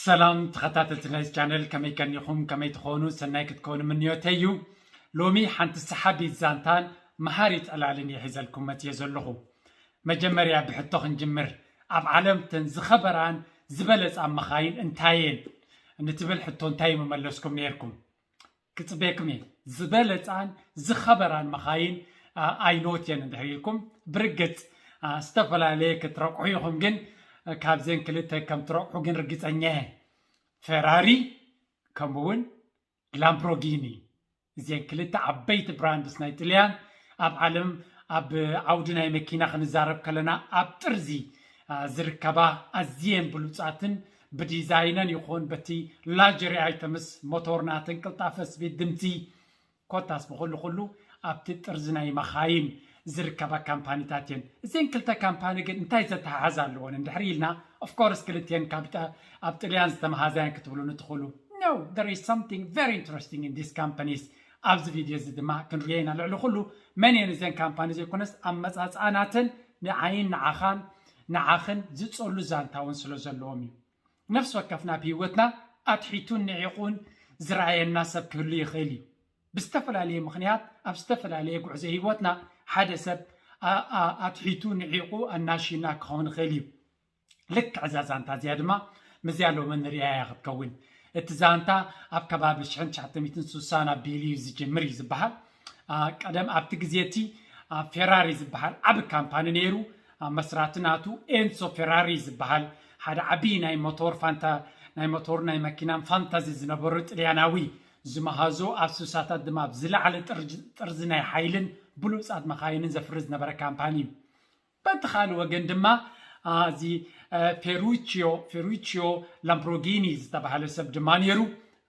ሰላም ተኸታተልቲ ናይዚ ቻነል፣ ከመይ ቀኒኹም? ከመይ ትኾኑ? ሰናይ ክትኮኑ ምንዮተይ እዩ። ሎሚ ሓንቲ ሰሓቢት ዛንታን መሃሪት ዕላልን እየ ሒዘልኩም መፅየ ዘለኹ። መጀመርያ ብሕቶ ክንጅምር። ኣብ ዓለም ተን ዝኸበራን ዝበለፃ መኻይን እንታይ እየን? ንትብል ሕቶ እንታይ ምመለስኩም ነይርኩም? ክፅበየኩም እየ። ዝበለፃን ዝኸበራን መኻይን ኣይኖት እየን እንድሕር ኢልኩም፣ ብርግፅ ዝተፈላለየ ክትረቑሑ ኢኹም፣ ግን ካብዘን ክልተ ከም ትረቑሑ ግን ርግፀኛ እየ። ፌራሪ ከምኡ እውን ላምብሮጊኒ። እዚአን ክልተ ዓበይቲ ብራንድስ ናይ ጥልያን ኣብ ዓለም ኣብ ዓውዲ ናይ መኪና ክንዛረብ ከለና ኣብ ጥርዚ ዝርከባ ኣዝየን ብሉፃትን ብዲዛይነን ይኹን በቲ ላጀሪ ኣይተምስ ሞቶር ናተን ቅልጣፈ ስፒድ ድምፂ ኮታስ ብኹሉ ኩሉ ኣብቲ ጥርዚ ናይ መኻይን ዝርከባ ካምፓኒታት እየን። እዘን ክልተ ካምፓኒ ግን እንታይ ዘተሓሓዝ ኣለዎን እንድሕር ኢልና፣ ኦፍኮርስ ክልተን ኣብ ጥልያን ዝተመሃዛያን ክትብሉ ንትኽእሉ። No, there is something very interesting in these companies። ኣብዚ ቪድዮ እዚ ድማ ክንሪኦ ኢና። ልዕሊ ኩሉ መን እየን እዘን ካምፓኒ ዘይኮነስ ኣመፃፅኣ ናተን ንዓይን ንዓኻን ንዓኽን ዝፀሉ ዛንታ እውን ስለ ዘለዎም እዩ። ነፍሲ ወከፍና ኣብ ህይወትና ኣትሒቱን ንዒቑን ዝረኣየና ሰብ ክህሉ ይኽእል እዩ። ብዝተፈላለየ ምኽንያት ኣብ ዝተፈላለየ ጉዕዞ ህይወትና ሓደ ሰብ ኣትሒቱ ንዒቑ ኣናሽና ክኸውን ይኽእል እዩ። ልክዕ እዛ ዛንታ እዚኣ ድማ ምስዚኣ ሎሚ ንሪኣያ ክትከውን። እቲ ዛንታ ኣብ ከባቢ ሽሕን ትሽዓተ ሚእትን ስሳን ኣቢሉ እዩ ዝጅምር እዩ ዝበሃል። ቀደም ኣብቲ ግዜ እቲ ፌራሪ ዝበሃል ዓቢ ካምፓኒ ነይሩ። መስራቲ ናቱ ኤንሶ ፌራሪ ዝበሃል ሓደ ዓቢ ናይ ሞቶር ፋንታ ናይ ሞቶር ናይ መኪናን ፋንታዚ ዝነበሩ ጥልያናዊ ዝመሃዞ፣ ኣብ ስሳታት ድማ ኣብ ዝለዓለ ጥርዚ ናይ ሓይልን ብሉጻት መኻይንን ዘፍሪ ዝነበረ ካምፓኒ እዩ። በቲ ካልእ ወገን ድማ እዚ ፌሩቺዮ ፌሩቺዮ ላምብሮጊኒ ዝተባህለ ሰብ ድማ ነይሩ።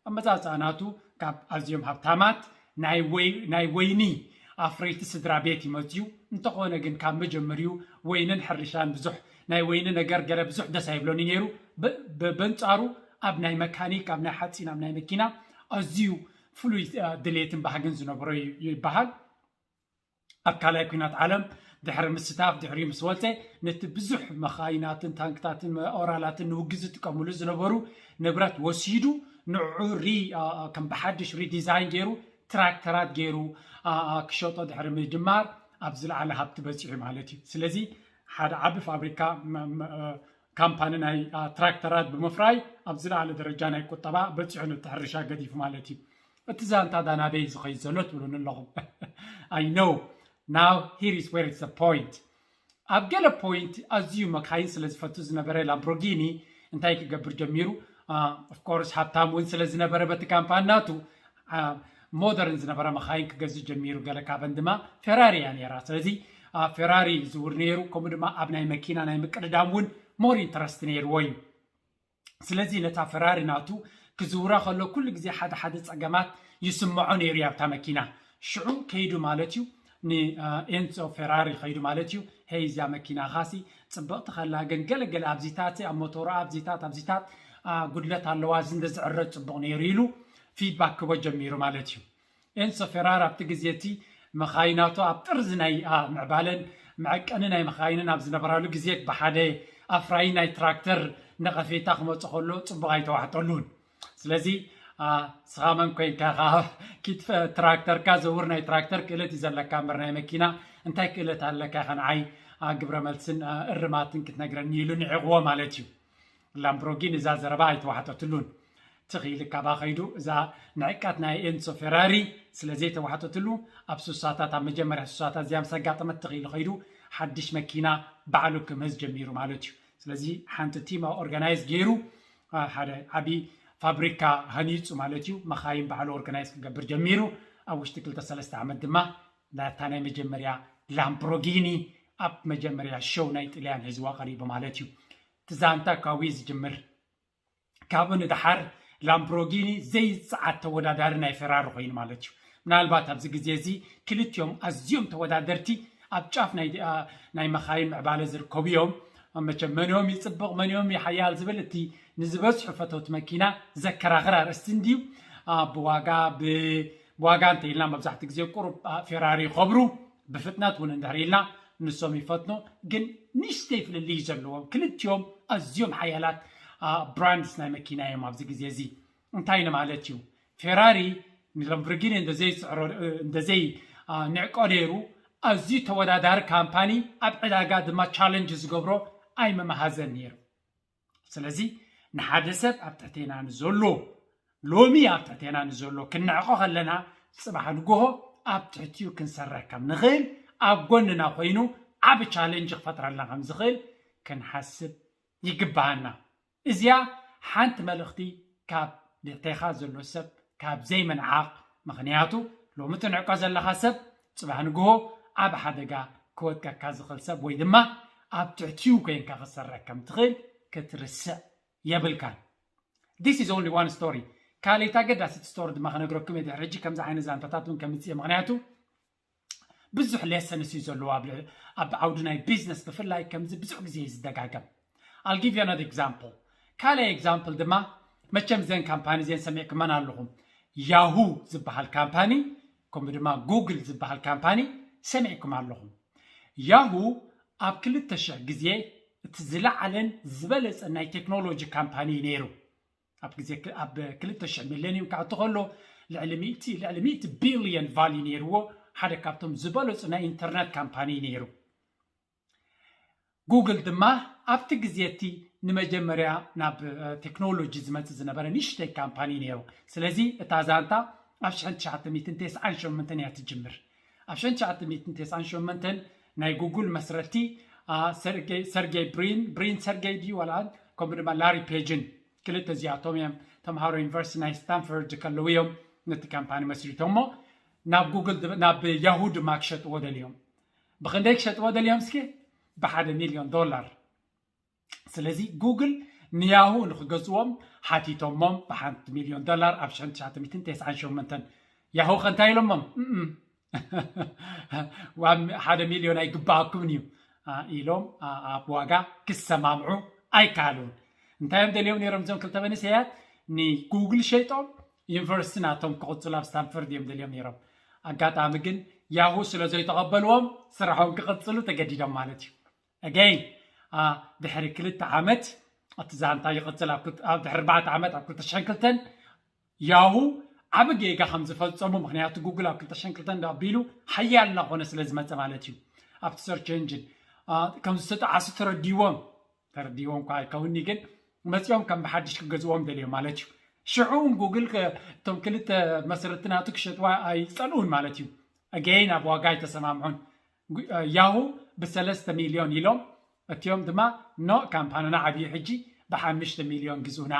ኣመጻጽኣ ናቱ ካብ ኣዝዮም ሃብታማት ናይ ወይኒ ኣፍረይቲ ስድራ ቤት እዩ መፅዩ። እንተኾነ ግን ካብ መጀመሪኡ ወይንን ሕርሻን ብዙሕ ናይ ወይኒ ነገር ገለ ብዙሕ ደስ ኣይብሎኒ ነይሩ። በንጻሩ ኣብ ናይ መካኒክ ኣብ ናይ ሓፂን ኣብ ናይ መኪና ኣዝዩ ፍሉይ ድሌትን ባህግን ዝነበሮ ይበሃል። ኣብ ካልኣይ ኩናት ዓለም ድሕሪ ምስታፍ ድሕሪኡ ምስ ወፀ ነቲ ብዙሕ መኻይናትን ታንክታትን ኦራላትን ንውግእ ዝጥቀምሉ ዝነበሩ ንብረት ወሲዱ ንዑ ሪ ከም ብሓድሽ ሪዲዛይን ገይሩ ትራክተራት ገይሩ ክሸጦ ድሕሪ ምጅማር ኣብ ዝለዓለ ሃብቲ በፂሑ ማለት እዩ። ስለዚ ሓደ ዓቢ ፋብሪካ ካምፓኒ ናይ ትራክተራት ብምፍራይ ኣብ ዝለዓለ ደረጃ ናይ ቁጠባ በፂሑ ነቲ ሕርሻ ገዲፉ ማለት እዩ። እቲ ዛንታ ዳናበይ ዝኸይድ ዘሎ ትብሉኒ ኣለኹም። I know. Now here is where it's the point. ኣብ ገለ ፖይንት ኣዝዩ መካይን ስለ ዝፈቱ ዝነበረ ላምብሮጊኒ እንታይ ክገብር ጀሚሩ? ኦፍኮርስ ሃብታም እውን ስለ ዝነበረ በቲ ካምፓኒ ናቱ ሞደርን ዝነበረ መኻይን ክገዝእ ጀሚሩ። ገለ ካብን ድማ ፌራሪ እያ ነይራ። ስለዚ ፌራሪ ዝውር ነይሩ። ከምኡ ድማ ኣብ ናይ መኪና ናይ ምቅድዳም እውን ሞር ኢንተረስት ነይርዎ እዩ። ስለዚ ነታ ፈራሪ ናቱ ክዝውራ ከሎ ኩሉ ግዜ ሓደ ሓደ ጸገማት ይስምዖ ነይሩ እዩ ኣብታ መኪና። ሽዑ ከይዱ ማለት እዩ ንኤንሶ ፌራሪ ከይዱ ማለት እዩ። ሄይ እዚኣ መኪናኻሲ ጽብቕቲ ከላ ግን ገለገለ ኣብዚታት ኣብ ሞቶራ ኣብዚታት ኣብዚታት ጉድለት ኣለዋ፣ እዚ እንተዝዕረ ጽቡቕ ነይሩ ኢሉ ፊድባክ ክቦ ጀሚሩ ማለት እዩ። ኤንሶ ፌራር ኣብቲ ግዜ እቲ መኻይናቱ ኣብ ጥርዚ ናይ ምዕባለን መዐቀኒ ናይ መኻይንን ኣብ ዝነበራሉ ግዜ ብሓደ ኣፍራዪ ናይ ትራክተር ነቐፌታ ክመጾ ከሎ ጽቡቕ ኣይተዋሕጠሉን። ስለዚ ስኻ መን ኮይንካ ኢኻ ኪድ ትራክተርካ ዘውር ናይ ትራክተር ክእለት እዩ ዘለካ እምበር ናይ መኪና እንታይ ክእለት ኣለካ ኢኻ ንዓይ ግብረ መልስን እርማትን ክትነግረኒ ኢሉ ንዒቕዎ ማለት እዩ። ላምብሮጊኒ እዛ ዘረባ ኣይተዋሕጠትሉን። ትኽ ኢሉ ካባ ከይዱ እዛ ንዕቀት ናይ ኤንሶ ፌራሪ ስለ ዘይተዋሕጠትሉ ኣብ ሱሳታት ኣብ መጀመርያ ሱሳታት እዚኣ ምስ ኣጋጠመት ትኽ ኢሉ ከይዱ ሓድሽ መኪና ባዕሉ ክምህዝ ጀሚሩ ማለት እዩ። ስለዚ ሓንቲ ቲም ኦርጋናይዝ ገይሩ ሓደ ዓብዪ ፋብሪካ ሃኒፁ ማለት እዩ። መኻይን ባዕሉ ኦርጋናይዝ ክገብር ጀሚሩ። ኣብ ውሽጢ ክልተ ሰለስተ ዓመት ድማ ናታ ናይ መጀመርያ ላምብሮጊኒ ኣብ መጀመርያ ሾው ናይ ጥልያን ሒዝዋ ቀሪቡ ማለት እዩ። እቲ ዛንታ ካብኡ ዝጅምር። ካብኡ ንደሓር ላምብሮጊኒ ዘይጸዓድ ተወዳዳሪ ናይ ፌራሪ ኮይኑ ማለት እዩ። ምናልባት ኣብዚ ግዜ እዚ ክልቲኦም ኣዝዮም ተወዳደርቲ ኣብ ጫፍ ናይ መኻይን ምዕባለ ዝርከቡ እዮም። መቸም መንዮም ይጽብቕ መንዮም ይሓያል ዝብል እቲ ንዝበዝሑ ፈተውቲ መኪና ዘከራኽር ኣርእስቲ እንድዩ። ብዋጋ ብዋጋ እንተ ኢልና መብዛሕትኡ ግዜ ቁሩብ ፌራሪ ይኸብሩ፣ ብፍጥነት እውን እንድሕር ኢልና ንሶም ይፈትኑ። ግን ንእሽተይ ፍልልይ ዘለዎም ክልቲኦም ኣዝዮም ሓያላት ብራንድስ ናይ መኪና እዮም ኣብዚ ግዜ እዚ። እንታይ ንማለት እዩ? ፌራሪ ንላምቦርጊኒ እንደዘይስዕሮ እንደዘይ ንዕቆ ነይሩ፣ ኣዝዩ ተወዳዳሪ ካምፓኒ፣ ኣብ ዕዳጋ ድማ ቻለንጅ ዝገብሮ ኣይመመሃዘን ነይሩ። ስለዚ ንሓደ ሰብ ኣብ ትሕቴና ንዘሎ፣ ሎሚ ኣብ ትሕቴና ንዘሎ ክንዕቆ ከለና፣ ፅባሕ ንጎሆ ኣብ ትሕቲኡ ክንሰርሕ ከም ንኽእል፣ ኣብ ጎንና ኮይኑ ዓቢ ቻለንጅ ክፈጥረልና ከም ዝኽእል ክንሓስብ ይግባሃና። እዚኣ ሓንቲ መልእኽቲ ካብ ድሕቴኻ ዘሎ ሰብ ካብ ዘይምንዓቕ፣ ምኽንያቱ ሎሚ ትንዕቆ ዘለኻ ሰብ ፅባሕ ንግሆ ኣብ ሓደጋ ክወድቀካ ዝኽእል ሰብ ወይ ድማ ኣብ ትሕቲኡ ኮይንካ ክትሰርሕ ከም ትኽእል ክትርስዕ የብልካን። This is only one story። ካልኣይቲ ኣገዳሲት ስቶሪ ድማ ክነግረኩም እየ ድሕሪ ሕጂ። ከምዚ ዓይነት ዛንታታት እውን ከምፅእ እየ፣ ምኽንያቱ ብዙሕ ሌሰንስ እዩ ዘለዎ ኣብ ልዕ- ኣብ ዓውዲ ናይ ቢዝነስ ብፍላይ ከምዚ ብዙሕ ግዜ እዩ ዝደጋገም። I'll give you another example። ካልኣይ ኤግዛምፕል ድማ መቸም ዘን ካምፓኒ ዘን ሰሚዕኩመን ኣለኹም። ያሁ ዝበሃል ካምፓኒ ከምኡ ድማ ጉግል ዝበሃል ካምፓኒ ሰሚዕኩም ኣለኹም። ያሁ ኣብ ክልተ ሽሕ ግዜ እቲ ዝለዓለን ዝበለጸ ናይ ቴክኖሎጂ ካምፓኒ እዩ ነይሩ። ኣብ ግዜ ክ- ኣብ ክልተ ሽሕ ሚሌኒየም ክኣቱ ከሎ ልዕሊ ሚእቲ ልዕሊ ሚእቲ ቢልዮን ቫልዩ ነይርዎ። ሓደ ካብቶም ዝበለጹ ናይ ኢንተርነት ካምፓኒ ነይሩ። ጉግል ድማ ኣብቲ ግዜ እቲ ንመጀመርያ ናብ እ፣ ቴክኖሎጂ ዝመጽእ ዝነበረ ንእሽተይ ካምፓኒ ነይሩ። ስለዚ እታ ዛንታ ኣብ ሽሕን ትሽዓተ ሚእትን ተስዓን ሸሞንተን እያ ትጅምር። ኣብ ሽሕን ትሽዓተ ሚእትን ተስዓን ሸሞንተን ናይ ጉግል መስረቲ ሰርጌይ ብሪን ብሪን ሰርጌይ ድዩ ዋላ ከምኡ ድማ ላሪ ፔጅን ክልተ እዚኣቶም እዮም ተምሃሮ ዩኒቨርሲቲ ናይ ስታንፈርድ ከለዉ እዮም ነቲ ካምፓኒ መስሪቶሞ ናብ ጉግል ናብ ያሁ ድማ ክሸጥዎ ደልዮም። ብክንደይ ክሸጥዎ ደልዮም እስኪ? ብሓደ ሚልዮን ዶላር። ስለዚ ጉግል ንያሁ ንክገዝዎም ሓቲቶሞም ብሓንቲ ሚልዮን ዶላር ኣብ ሽሕን ትሽዓተ ሚእትን ተስዓን ሸሞንተን። ያሁ ከ እንታይ ኢሎሞም? ሓደ ሚልዮን ኣይግባኣኩምን እዩ ኢሎም ኣብ ዋጋ ክሰማምዑ ኣይከኣሉን። እንታይ እዮም ደልዮም ነይሮም እዞም ክልተ መንእሰያት? ንጉግል ሸይጦም ዩኒቨርሲቲ ናቶም ክቕፅሉ ኣብ ስታንፈርድ እዮም ደልዮም ነይሮም። ኣጋጣሚ ግን ያሁ ስለ ዘይተቐበልዎም ስራሖም ክቕፅሉ ተገዲዶም ማለት እዩ። ኣገይን ድሕሪ ክልተ ዓመት እቲ ዛንታ ይቕፅል። ኣብ ድሕሪ ኣርባዕተ ዓመት ኣብ ክልተ ሽሕን ክልተን ያሁ ዓቢ ጌጋ ከም ዝፈጸሙ፣ ምኽንያቱ ጉግል ኣብ ክልተ ሽሕን ክልተን ኣቢሉ ሓያል እናኾነ ስለ ዝመጸ ማለት እዩ። ኣብቲ ሰርች ኤንጂን ከም ዝተጠዓሱ ተረዲዎም ተረዲዎም እኳ ኣይከውኒ ግን መጺኦም ከም ብሓድሽ ክገዝዎም ደልዮም ማለት እዩ። ሽዑ እውን ጉግል እቶም ክልተ መስረቲ ናቱ ክሸጥዋ ኣይጸልኡን ማለት እዩ። ኣገይን ኣብ ዋጋ ኣይተሰማምዑን። ያሁ ብሰለስተ ሚልዮን ኢሎም እቲኦም ድማ ኖ ካምፓንና ዓብዩ ሕጂ ብሓሙሽተ ሚልዮን ግዝኡና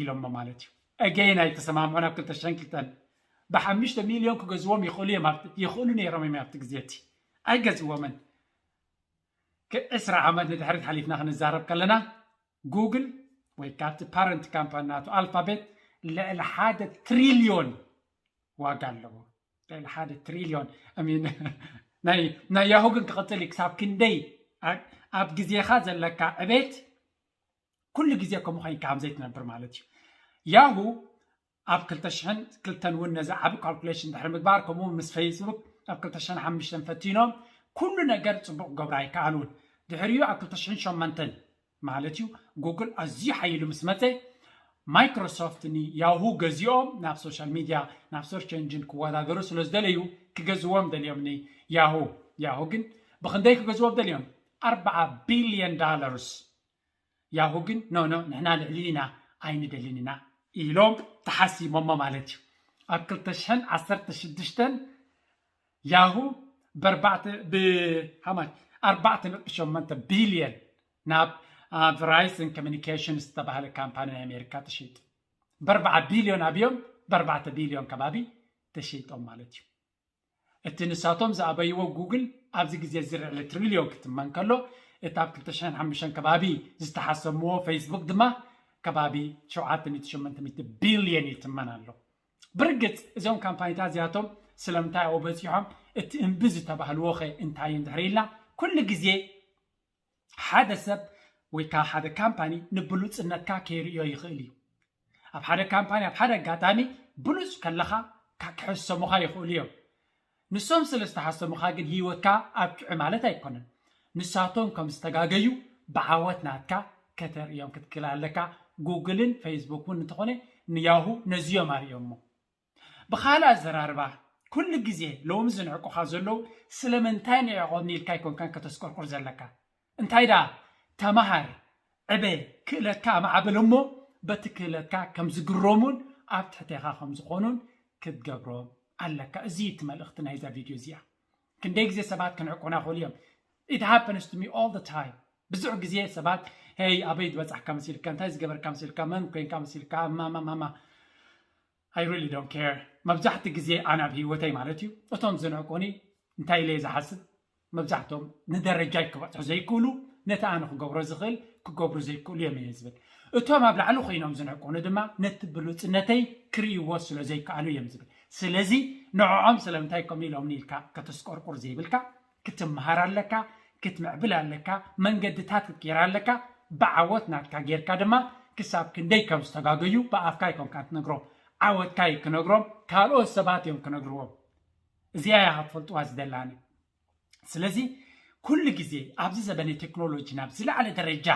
ኢሎሞ ማለት እዩ። ኣገይን ኣይተሰማምዑን ኣብ ክልተ ሽሕን ክልተን ብሓሙሽተ ሚልዮን ክገዝዎም ይኽእሉ እዮም ይኽእሉ ነይሮም እዮም ኣብቲ ግዜ እቲ ኣይገዝዎምን። ዕስራ ዓመት ንድሕሪት ሓሊፍና ክንዛረብ ከለና ጉግል ወይ ካብቲ ፓረንት ካምፓኒ ናቱ ኣልፋቤት ልዕሊ ሓደ ትሪልዮን ዋጋ ኣለዎ። ልዕሊ ሓደ ትሪልዮን ናይ ያሁ ግን ክቕፅል እዩ ክሳብ ክንደይ ኣብ ግዜኻ ዘለካ ዕቤት ኩሉ ግዜ ከምኡ ኮይንካ ከም ዘይትነብር ማለት እዩ። ያሁ ኣብ ክልተ ሽሕን ክልተን እውን ነዚ ዓቢ ካልኩሌሽን ድሕሪ ምግባር ከምኡ ምስ ፌስቡክ ኣብ ክልተ ሽሕን ሓሙሽተን ፈቲኖም ኩሉ ነገር ፅቡቅ ገብሩ ኣይከኣሉን። ድሕሪኡ ኣብ ክልተ ሽሕን ሸሞንተን ማለት እዩ ጉግል ኣዝዩ ሓይሉ ምስ መፀ ማይክሮሶፍት ንያሁ ገዚኦም ናብ ሶሻል ሚድያ ናብ ሰርች ኤንጂን ክወዳደሩ ስለ ዝደለዩ ክገዝዎም ደልዮም ንያሁ። ያሁ ግን ብክንደይ ክገዝዎም ደልዮም? ኣርባዓ ቢልዮን ዳላርስ። ያሁ ግን ኖ ኖ ንሕና ልዕሊ ኢና ኣይንደልን ኢና ኢሎም ተሓሲሞሞ ማለት እዩ። ኣብ ክልተ ሽሕን ዓሰርተ ሽዱሽተን ያሁ ብኣርባዕተ ብሃማት ኣርባዕተ ነጥቢ ሸሞንተ ቢልዮን ናብ ቨራይሰን ኮሚኒኬሽን ዝተባህለ ካምፓኒ ናይ ኣሜሪካ ተሸይጡ። ብኣርባዓ ቢልዮን ኣብዮም ብኣርባዕተ ቢልዮን ከባቢ ተሸይጦም ማለት እዩ። እቲ ንሳቶም ዝኣበይዎ ጉግል ኣብዚ ግዜ እዚ ልዕሊ ትሪልዮን ክትመን ከሎ እቲ ኣብ ክልተ ሽሕን ሓሙሽተን ከባቢ ዝተሓሰምዎ ፌስቡክ ድማ ከባቢ ሸውዓተ ሚእቲ ሸሞንተ ሚእቲ ቢልዮን ይትመን ኣሎ። ብርግፅ እዞም ካምፓኒታት እዚኣቶም ስለምንታይ ኣብኡ በፂሖም እቲ እምቢ ዝተባህልዎ ኸ እንታይ እንድሕር ኢልና ኩሉ ግዜ ሓደ ሰብ ወይ ከዓ ሓደ ካምፓኒ ንብሉፅነትካ ከይርእዮ ይኽእል እዩ። ኣብ ሓደ ካምፓኒ ኣብ ሓደ ኣጋጣሚ ብሉፅ ከለኻ ክሕሰሙኻ ይኽእሉ እዮም። ንሶም ስለ ዝተሓሰሙኻ ግን ህይወትካ ኣብቅዑ ማለት ኣይኮነን። ንሳቶም ከም ዝተጋገዩ ብዓወት ናትካ ከተርእዮም ክትክእል ኣለካ። ጉግልን ፌስቡክ እውን እንተኾነ ንያሁ ነዚዮም ኣርእዮሞ። ብኻልእ ኣዘራርባ፣ ኩሉ ግዜ ሎሚ ዝንዕቁኻ ዘለዉ ስለምንታይ ንዕቆኒ ኢልካ ኣይኮንካን ከተስቆርቁር ዘለካ። እንታይ ደኣ፣ ተማሃር፣ ዕበ፣ ክእለትካ ኣማዕብል እሞ በቲ ክእለትካ ከም ዝግረሙን ኣብ ትሕቴኻ ከም ዝኾኑን ክትገብሮም ኣለካ። እዚ እዩ እቲ መልእኽቲ ናይዛ ቪድዮ እዚኣ። ክንደይ ግዜ ሰባት ክንዕቁና ይኽእሉ እዮም። It happens to me all the time። ብዙሕ ግዜ ሰባት፣ ሄይ፣ ኣበይ ዝበጻሕካ መሲልካ፣ እንታይ ዝገበርካ መሲልካ፣ መን ኮይንካ መሲልካ፣ ማማ ማማ። I really don't care። መብዛሕትኡ ግዜ ኣነ ኣብ ህይወተይ ማለት እዩ፣ እቶም ዝንዕቁኒ እንታይ ኢለ እየ ዝሓስብ? መብዛሕትኦም ንደረጃይ ክበጽሑ ዘይክእሉ፣ ነቲ ኣነ ክገብሮ ዝኽእል ክገብሩ ዘይክእሉ እዮም እየ ዝብል። እቶም ኣብ ላዕሊ ኮይኖም ዝንዕቁኒ ድማ ነቲ ብሉጽነተይ ክርእይዎ ስለ ዘይከኣሉ እዮም ዝብል። ስለዚ ንዕኦም ስለምንታይ ከምኡ ኢሎምኒ ኢልካ ከተስቆርቁር ዘይብልካ፣ ክትመሃር ኣለካ፣ ክትምዕብል ኣለካ፣ መንገድታት ክትገይር ኣለካ። ብዓወት ናትካ ጌርካ ድማ ክሳብ ክንደይ ከም ዝተጋገዩ ብኣፍካ ኣይኮንካን ትነግሮም፣ ዓወትካ እዩ ክነግሮም፣ ካልኦት ሰባት እዮም ክነግርዎም። እዚኣ እያ ካብ ትፈልጥዋ ዝደላኒ። ስለዚ ኩሉ ግዜ ኣብዚ ዘበነ ቴክኖሎጂ ናብ ዝለዓለ ደረጃ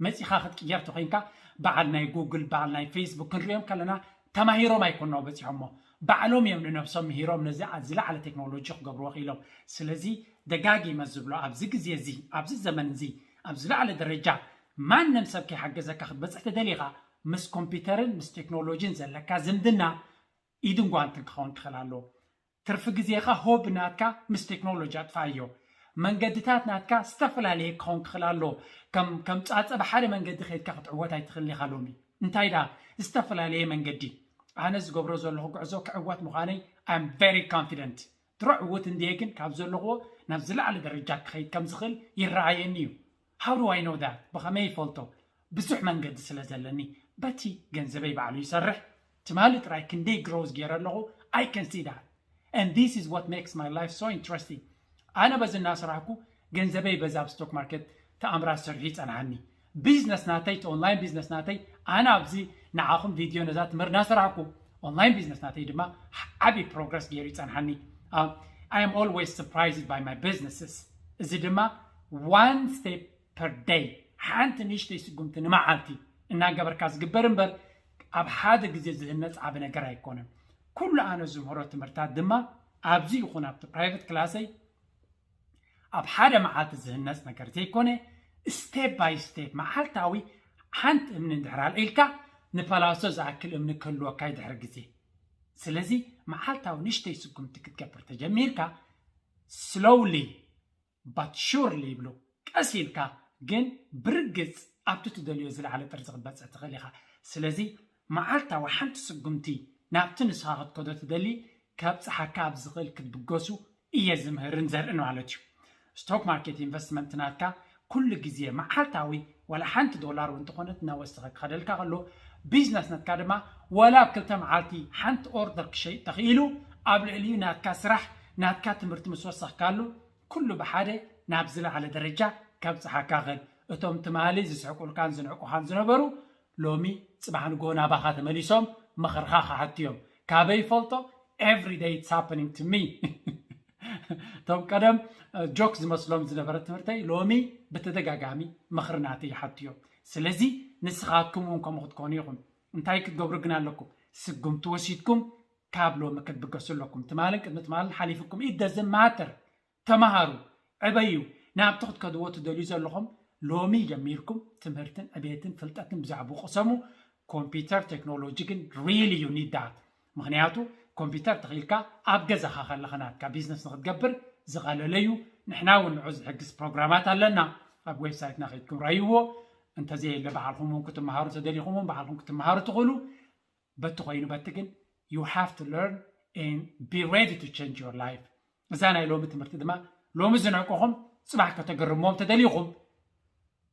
መፂኻ ክትቅየር ተኮይንካ፣ በዓል ናይ ጉግል፣ በዓል ናይ ፌስቡክ ክንሪኦም ከለና ተማሂሮም ኣይኮንናው በፂሖሞ፣ ባዕሎም እዮም ንነብሶም ምሂሮም ነዚ ዝለዓለ ቴክኖሎጂ ክገብርዎ ክኢሎም። ስለዚ ደጋጊመ ዝብሎ ኣብዚ ግዜ እዚ፣ ኣብዚ ዘመን እዚ፣ ኣብ ዝለዓለ ደረጃ ማንም ሰብ ከይሓገዘካ ክትበፅሕ ተደሊኻ፣ ምስ ኮምፒውተርን ምስ ቴክኖሎጂን ዘለካ ዝምድና ኢድን ጓንትን ክኸውን ክኽእል ኣለዎ። ትርፊ ግዜኻ ሆቢ ናትካ ምስ ቴክኖሎጂ ኣጥፍኣዮ። መንገድታት ናትካ ዝተፈላለየ ክኸውን ክኽእል ኣለዎ። ከም ከም ጻጸ ብሓደ መንገዲ ከይድካ ክትዕወት ኣይትኽእልን ኢኻ ሎሚ። እንታይ ደኣ ዝተፈላለየ መንገዲ። ኣነ ዝገብሮ ዘለኹ ጉዕዞ ክዕወት ምዃነይ I'm very confident። ድሮ ዕዉት እንድየ ግን ካብ ዘለኹዎ ናብ ዝለዓለ ደረጃ ክኸይድ ከም ዝኽእል ይረኣየኒ እዩ። How do I know that? ብኸመይ ይፈልጦ? ብዙሕ መንገዲ ስለ ዘለኒ በቲ ገንዘበይ ባዕሉ ይሰርሕ። ትማሊ ጥራይ ክንደይ ግሮዝ ገይረ ኣለኹ። I can see that. And this is what makes my life so interesting. ኣነ በዚ እናሰራሕኩ ገንዘበይ በዚ ኣብ ስቶክ ማርኬት ተኣምራት ሰሪሑ ይጸንሓኒ። ቢዝነስ ናተይ፣ እቲ ኦንላይን ቢዝነስ ናተይ፣ ኣነ ኣብዚ ንዓኹም ቪድዮ ነዛ ትምህርቲ እናሰራሕኩ ኦንላይን ቢዝነስ ናተይ ድማ ዓቢ ፕሮግረስ ገይሩ ይጸንሓኒ። I am always surprised by my businesses. እዚ ድማ one step per day፣ ሓንቲ ንእሽተይ ስጉምቲ ንመዓልቲ እናገበርካ ዝግበር እምበር ኣብ ሓደ ግዜ ዝህነፅ ዓቢ ነገር ኣይኮነን። ኩሉ ኣነ ዝምህሮ ትምህርታት ድማ ኣብዚ ይኹን ኣብቲ ፕራይቨት ክላሰይ ኣብ ሓደ መዓልቲ ዝህነፅ ነገር ዘይኮነ፣ step by step፣ መዓልታዊ ሓንቲ እምኒ እንድሕር ኣልዒልካ ንፓላሶ ዝኣክል እምኒ ክህልወካ እዩ ድሕሪ ግዜ። ስለዚ መዓልታዊ ንእሽተይ ስጉምቲ ክትገብር ተጀሚርካ፣ slowly but surely ይብሉ፣ ቀስ ኢልካ ግን ብርግጽ ኣብቲ ትደልዮ ዝለዓለ ጥርዚ ክትበጽሕ ትኽእል ኢኻ። ስለዚ መዓልታዊ ሓንቲ ስጉምቲ ናብቲ ንስኻ ክትከዶ ትደሊ ከብጽሓካ ኣብ ዝኽእል ክትብገሱ እየ ዝምህርን ዘርእን ማለት እዩ። ስቶክ ማርኬት ኢንቨስትመንት ናትካ ኩሉ ግዜ መዓልታዊ ዋላ ሓንቲ ዶላር እውን እንተኾነት እናወሰኸ ክኸደልካ ከሎ፣ ቢዝነስ ናትካ ድማ ዋላ ኣብ ክልተ መዓልቲ ሓንቲ ኦርደር ክሸይጥ ተኽኢሉ ኣብ ልዕሊኡ ናትካ ስራሕ ናትካ ትምህርቲ ምስ ወሰኽካሉ ኩሉ ብሓደ ናብ ዝለዓለ ደረጃ ከብጽሓካ ክእል። እቶም ትማሊ ዝስሕቁልካን ዝንዕቁኻን ዝነበሩ ሎሚ ጽባሕ ንግሆ ናባኻ ተመሊሶም ምኽርኻ ክሓቱ እዮም። ካበይ ይፈልጦ? Every day it's happening to me። እቶም ቀደም ጆክ ዝመስሎም ዝነበረ ትምህርተይ ሎሚ ብተደጋጋሚ ምኽሪ ናተይ ይሓቱ እዮም። ስለዚ ንስኻትኩም እውን ከምኡ ክትኮኑ ኢኹም። እንታይ ክትገብሩ ግን ኣለኩም? ስጉምቲ ወሲድኩም ካብ ሎሚ ክትብገሱ ኣለኩም። ትማልን ቅድሚ ትማልን ሓሊፍኩም it doesn't matter። ተማሃሩ፣ ዕበዩ። ናብቲ ክትከድዎ ትደልዩ ዘለኹም ሎሚ ጀሚርኩም ትምህርትን ዕቤትን ፍልጠትን ብዛዕባኡ ቅሰሙ። ኮምፒውተር ቴክኖሎጂ ግን really you need that። ምኽንያቱ ኮምፒውተር ተኺኢልካ ኣብ ገዛኻ ከለኻ ናትካ ቢዝነስ ንክትገብር ዝቐለለ እዩ። ንሕና እውን ንዑ ዝሕግዝ ፕሮግራማት ኣለና። ኣብ ዌብሳይትና ከይድኩም ረኣይዎ። እንተዘየለ ባዕልኹም እውን ክትመሃሩ ተደሊኹም እውን ባዕልኹም ክትመሃሩ ትኽእሉ። በቲ ኮይኑ በቲ ግን you have to learn and be ready to change your life። እዛ ናይ ሎሚ ትምህርቲ ድማ ሎሚ ዝንዕቁኹም ጽባሕ ከተገርምዎም ተደሊኹም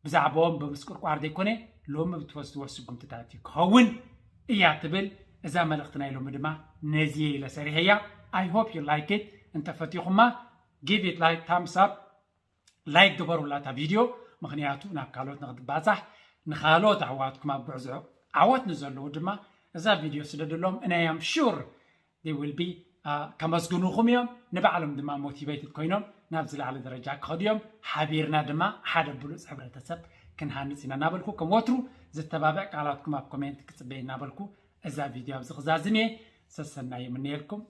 ብዛዕባኦም ብምስቁርቋር ዘይኮነ ሎሚ ብትወስድዎ ስጉምትታት እዩ ክኸውን እያ ትብል። እዛ መልእኽቲ ናይ ሎሚ ድማ ነዚ ኢለ ሰሪሐያ። I hope you like it። እንተፈቲኹማ give it like thumbs up። ላይክ ግበሩላ እታ ቪድዮ፣ ምኽንያቱ ናብ ካልኦት ንክትባፃሕ ንካልኦት ኣሕዋትኩም ኣብ ጉዕዞ ዓወት ንዘለዉ ድማ እዛ ቪድዮ ስደድሎም። And I am sure they will be ከመስግኑኹም እዮም። ንባዕሎም ድማ ሞቲቬትድ ኮይኖም ናብ ዝለዓለ ደረጃ ክኸዱ እዮም። ሓቢርና ድማ ሓደ ብሉፅ ሕብረተሰብ ክንሃንፅ ኢና እናበልኩ፣ ከም ወትሩ ዘተባብዕ ቃላትኩም ኣብ ኮሜንት ክፅበይ እናበልኩ፣ እዛ ቪድዮ ኣብዚ ክዛዝም እየ። ሰሰናይ ይምነየልኩም።